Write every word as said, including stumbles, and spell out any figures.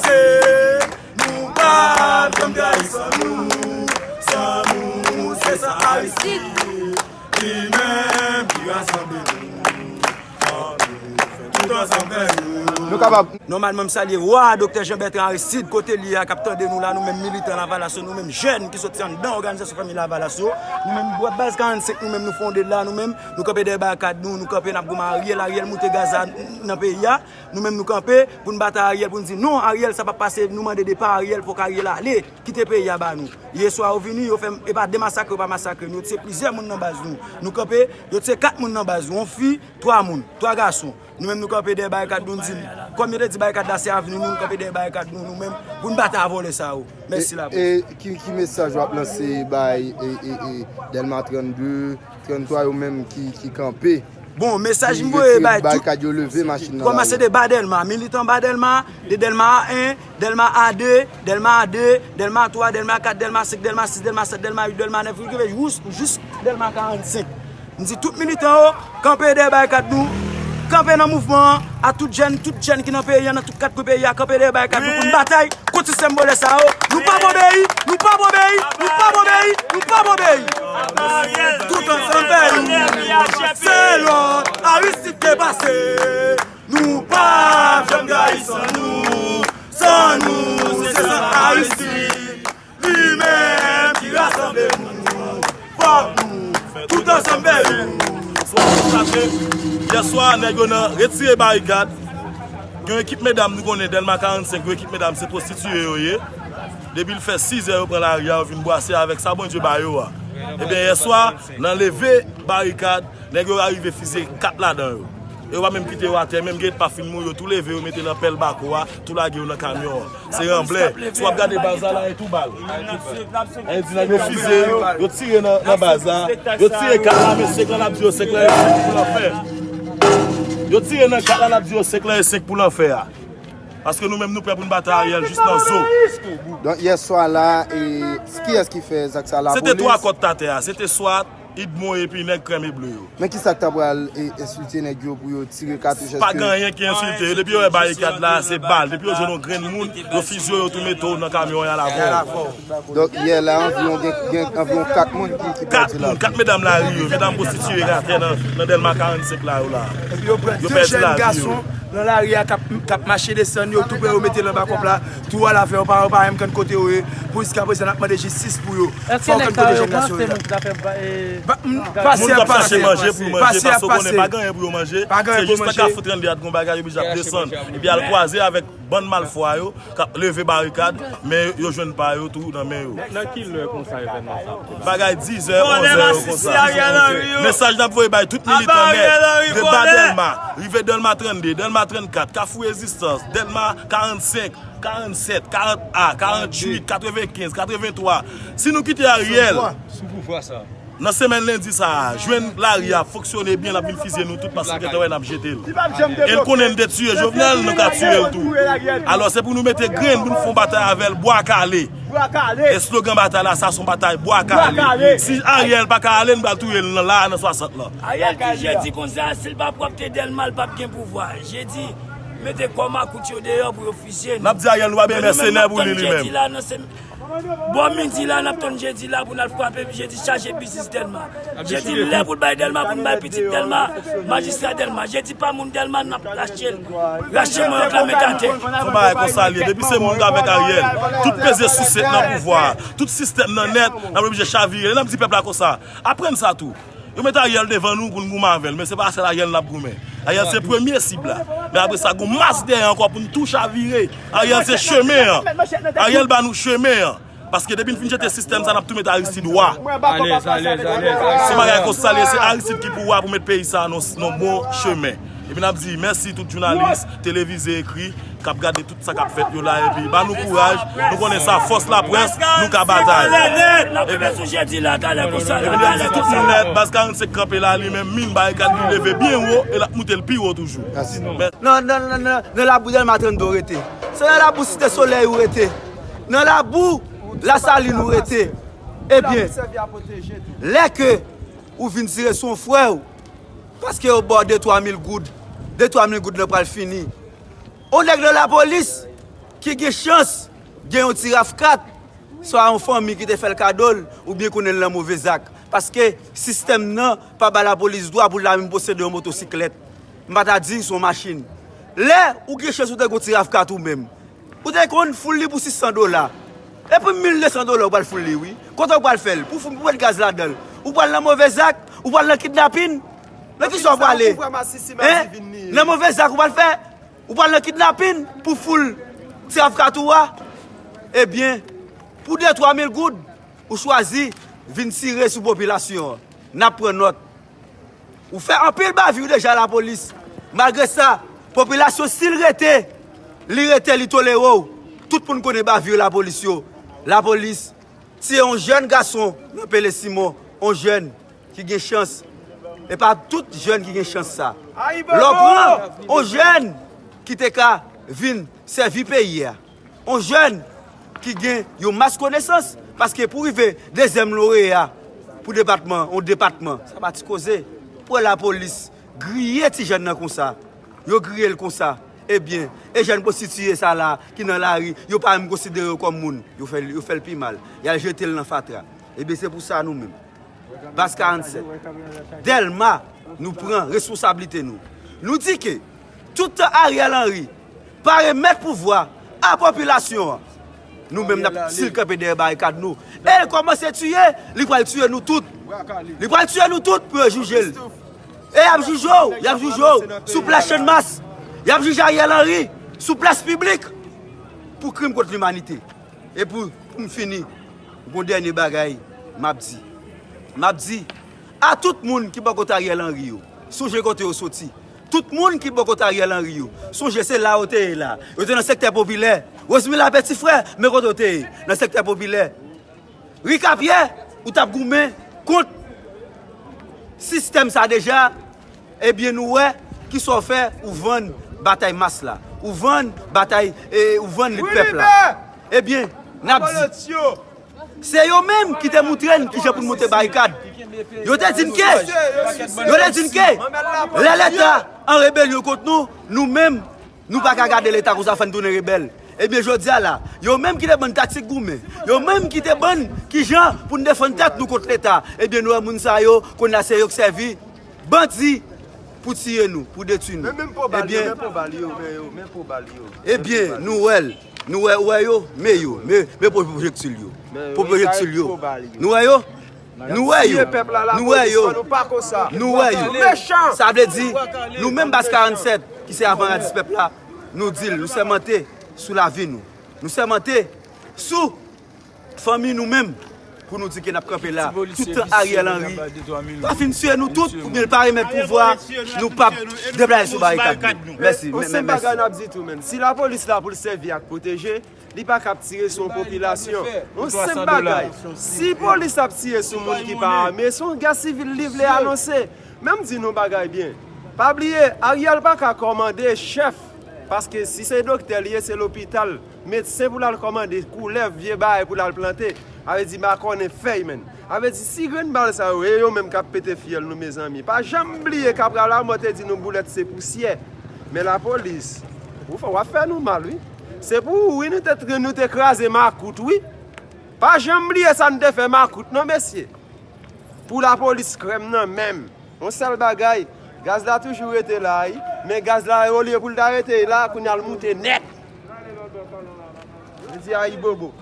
Se nou pa janm trayi san nou, san nou se san Aristide. Li menm ki rasanble nou. Fòk nou tout ansanm fè youn. Nou kapab. Nòmalman, m salye wa Doktè Jean Bertrand Aristide, kote l ye a, k ap tande nou la, nou menm militan Lavalas yo, nou menm jèn ki soti anndan òganizasyon Fanmi Lavalas yo, nou menm baz karannsenk, nou menm nou fonde l la, nou menm nou kanpe dèyè barikad nou, nou kanpe n ap goumen Ariel, Ariel moute gaz la nan peyi a, nou menm nou kanpe pou n batay Ariel, pou n di non, Ariel, sa p ap pase, nou mande depa Ariel, fòk Ariel ale, kite peyi a ba nou. Yè swa yo vini, yo fè, e pa de masakre, yo pa masakre nou, yo tiye plizyè moun nan baz nou, nou kanpe, yo tiye kat moun nan baz nou, yon fi, twa moun, twa gason. Nou menm nou kanpe dèyè barikad nou, n di, kòm yo te di barikad la se avni nou, nou kanpe dèyè barikad nou, nou menm, pou n batay vòlè sa yo. Mèsi la. E ki, ki mesaj w ap lanse bay e, e, e, Dèlma trannde, tranntwa yo menm ki, ki kanpe? Bon, mesaj m voye bay tout, kòmanse de ba Dèlma, militan ba Dèlma, de Dèlma a en, Dèlma a de, Dèlma a de, Dèlma twa, Dèlma kat, Dèlma senk, Dèlma sis, Dèlma sèt, Dèlma uit, Dèlma nèf, rive jous, jous Dèlma karannsenk. M di tout militan yo, kanpe dèyè barikad nou, kanpe nan mouvman an, a tout jèn, tout jèn ki nan peyi a, nan tout kat kwen peyi a, kanpe dèyè barikad nou pou n batay kont sistèm vòlè sa yo. Nou p ap obeyi, nou p ap obeyi, nou p ap obeyi, nou p ap obeyi. Tout ansanm fè youn, se lòd Aristide te pase. Nou p ap janm trayi san nou, san nou se san Aristide. Li menm ki rasanble nou, fòk nou tout ansanm fè youn. Sa w konstate, yè swa, nèg yo nan retire barikad. Gen yon ekip medam nou konnen, Dèlma karannsenk, yon ekip medam se pwostitiye yo ye. Depi l fè sizè, yo pran lari a, yo vin bwase avèk sa Bondye ba yo a. Ebyen, yè swa, nan leve barikad, nèg yo arive fizye kat ladan yo. E yo pa menm kite yo atè, menm gen pa fin mouri, yo tou leve, yo mete nan pèl bako a, tou lage yo nan kamyon an. Se ranblè. Si w ap gade baz la, la, e tou bal. E di nèg yo fizye yo, yo tire nan, nan baz la. Yo tire kat la, men senk lan ap di yo senk lan e senk pou lanfè. Yo tire nan kat la, l ap di yo senk lan e senk pou lanfè a. Paske nou menm nou prè pou n batay Ariel jis nan zo. Donk, yè swa la, e, kiyès ki fè zak sa? Lapolis? Se te twa kòt atè a. Se te swat, Idmo epi nèg krèm e ble yo. Men kisa k ta pral, e, ensilte nèg yo pou yo tire katouch? Pa gen anyen ki ensilte yo. Depi yo wè barikad la, se bal. Depi yo jwenn yon grenn moun, yo fizye w, yo tou mete w nan kamyon, y al avè w. Donk, yè la, anviwon, gen, gen anviwon kat moun ki, ki pèdi lavi. Kat moun, kat medam lari yo, medam pwostitiye atè nan, nan Dèlma karannsenk la, yo la. Epi yo pran de jèn gason nan lari a k ap, k ap mache desann yo, tou prè yo mete l anba kòb la, tou al avè yo, pa, yo pa menm konn kote yo ye. Pou jiskaprezan, n ap mande jistis pou yo. Fò konn kote jèn gason yo ye. Pase ap pase. Moun k ap chache manje pou yo manje, paske yo konnen pa gen anyen pou yo manje. Se jis nan Kafou trannde a, t gon bagay, yo oblije ap desann. Epi al kwaze avèk bann malfwa yo k ap leve barikad, men yo jwenn pa yo tou nan men yo. Nan ki lè konsa evènman sa ap pase? Bagay dizè, onzè yo konsa. Mesaj n ap voye bay tout militan nèt, de ba Dèlma, rive Dèlma trannde, Dèlma trannkat, Kafou Rezistans, Dèlma karannsenk, karannsèt, karant A, karanntuit, katrevenkenz, katreventwa. Si nou kite Ariel, nan semèn lendi sa a, jwenn lari a fonksyone byen, l ap vin fizye nou tout paske l gentan wè n ap jete l. E l konnen n te tiye Jovenel, nou ka tiye l tou. Alò, se pou nou mete grenn pou n fè yon batay avè l, bwa kale. Eslogan batay la, sa se yon batay bwa kale. Si Ariel pa ka ale, n pral touye l nan la a, nan swasant lan. Ariel di jedi konsa, si l pa pwòpte Dèlma, l p ap gen pouvwa. Jedi, mete kò makout yo deyò pou yo fizye nou. N ap di Ariel nou pa bezwen mèsenè pou li, li menm. Bò midi la, n ap tann jedi la pou n al frape, jedi chaje biznis Dèlma. Jedi lè pou l bay Dèlma, pou n bay pitit Dèlma, majistra Dèlma. Jedi pa moun Dèlma, n ap rache l. Rache mwen yo ka met atè. Se yon bagay konsa l ye. Depi se moun k avèk Ariel, tout peze souse nan pouvwa a, tout sistèm nan nèt, n ap oblije chavire. Lè n ap di pèp la konsa, aprann sa tou. Yo met Ariel devan nou pou n goumen avè l, men se pa sèl Ariel n ap goumen. Ariel se premye sib la. Men apre sa, gon mas dèyè ankò pou n tou chavire. Ariel se chemen an. Ariel ba nou chemen an. Paske depi n fin jete sistèm sa, n ap tou met Aristide wa. Alèz, alèz, alèz, alèz. Se bagay konsa l ye, se Aristide ki pou wa pou met peyi sa nan, nan bon chemen. Epi n ap di mèsi tout jounalis, televize, ekri, k ap gade tout sa k ap fèt yo la, epi ba nou kouraj, nou konnen sa fòs laprès, nou ka batay. Epi, epi n ap di tout moun nèt, baz karannsenk kanpe la, li menm, min barikad li leve byen wo, e l ap moute l pi wo toujou. Mèsi. Nan, nan, nan, nan, nan labou Dèlma trannde w rete. Se nan labou Site Solèy ou rete. Nan labou Lasalin ou rete. Ebyen, lè ke ou vin tire sou yon frè w, paske yo ba w de twa mil goud, de twa mil goud lan pral fini. Yon nèg nan lapolis, ki gen chans gen yon ti raf kat, swa yon fanmi ki te fè l kado l, oubyen konnen l nan move zak. Paske sistèm nan pa ba lapolis dwa pou l ta menm posede yon motosiklèt. M pa ta di se yon machin. Lè ou gen chans ou te gen yon ti raf kat ou menm, ou te konn foul li pou sis san dola. E pou mil de san dola ou pral foul li, wi. Kote ou pral fè l? Pou foul, pou met gaz ladan l. Ou pral nan move zak, ou pral nan kidnapin. Nan kisa ou prale? Hein? Nan move zak ou pral fè? Ou pral nan kidnapin pou foul ti raf kat ou a? Ebyen, pou de twa mil goud, ou chwazi vin tire sou popilasyon an. N ap pran nòt. Ou fè anpil bavir deja lapolis. Malgre sa, popilasyon, si l rete, li rete, li tolere w. Tout moun konnen bavir lapolis yo. Lapolis tiye yon jèn gason nan Pele Simon, yon jèn ki gen chans. E pa tout jèn ki gen chans sa. Lè w pran yon jèn ki te ka vin sèvi peyi a, yon jèn ki gen yon mas konesans, paske pou rive dezyèm loreya pou depatman, yon depatman, sa pa ti koze. Pou wè lapolis griye ti jèn nan konsa, yo griye l konsa, ebyen, e jèn pwostitiye sa la ki nan lari, yo pa menm konsidere yo kòm moun, yo fè l, yo fè l pi mal. Y al jete l nan fatra. Ebyen, se pou sa nou menm, Baz karannsèt, Dèlma, nou pran responsablite nou. Nou di ke toutan Ariel Henry pa remèt pouvwa a popilasyon an, nou menm n ap, si l kanpe dèyè barikad nou e l kòmanse tiye, li pral tiye nou tout. Li pral tiye nou tout pou yo jije l. E y ap jije w, y ap jije w sou plas Channmas. Y ap jije Ariel Henry sou plas piblik pou krim kont limanite. E pou, pou m fini, gon dènye bagay m ap di. M ap di a tout moun ki bò kote Ariel Henry yo, sonje kote yo soti. Tout moun ki bò kote Ariel Henry yo, sonje se la yo te ye la. Yo te nan sektè popilè. Rosemila Petit Frère, men kote yo te ye, nan sektè popilè. Rikapyè, ou t ap goumen kont sistèm sa deja, ebyen, nou wè kisa w fè, ou vann batay mas la. Ou vann batay, e, ou vann lit pèp la. Ebyen, n ap di, se yo menm ki te moutre n kijan pou n monte barikad. Yo te di n ke, yo te di n ke, lè Leta an rebelyon kont nou, nou menm, nou pa ka gade Leta konsa, fò n tounen rebèl. Ebyen, jodi a la, yo menm ki te ban n taktik goumen, yo menm ki te ban n kijan pou n defann tèt nou kont Leta, ebyen, nou wè moun sa yo, kounye a se yo k sèvi bandi pou tiye nou, pou detwi nou. Ebyen, ebyen, nou wè l. Nou wè, wè yo, men yo, men, men pwojektil yo. Nou wè yo, nou wè yo, nou wè yo, nou wè yo. Sa vle di, nou menm Baz karannsèt, ki se avanradis pèp la, nou di l, nou sèmante sou lavi nou. Nou sèmante sou fanmi nou menm, pou nou di ke n ap kanpe la toutan Ariel Henry pa fin tiye nou tout, oubyen l pa remèt pouvwa, nou p ap deplase sou barikad nou. Mèsi, mèsi. On senp bagay n ap di tou, menm si lapolis la pou l sèvi ak pwoteje, li pa ka ap tire sou yon popilasyon. On senp bagay. Si polis ap tire sou moun ki pa ame, se yon gè sivil li vle anonse. Men m di nou bagay byen. Pa bliye, Ariel pa ka kòmande chèf, paske si se doktè li ye, se lopital, medsen pou l al kòmande koulèv, vye bagay pou l al plante. A vle di, makònen fèy, menn. A vle di, si grenn bal sa yo, e yo menm k ap pete fyèl nou, mezanmi. Pa janm bliye Kapra Lamò te di nou boulèt se pousyè. Men lapolis, ou fè, w ap fè nou mal, wi. Se pou ou, wi, nou te, nou te kraze makout, wi. Pa janm bliye sa n te fè makout, non, mesye. Pou lapolis krèm nan menm. Yon sèl bagay, gaz la toujou rete la, wi. Men gaz la, olye pou l ta rete la, kounye a l moute nèt. Li di ayibobo.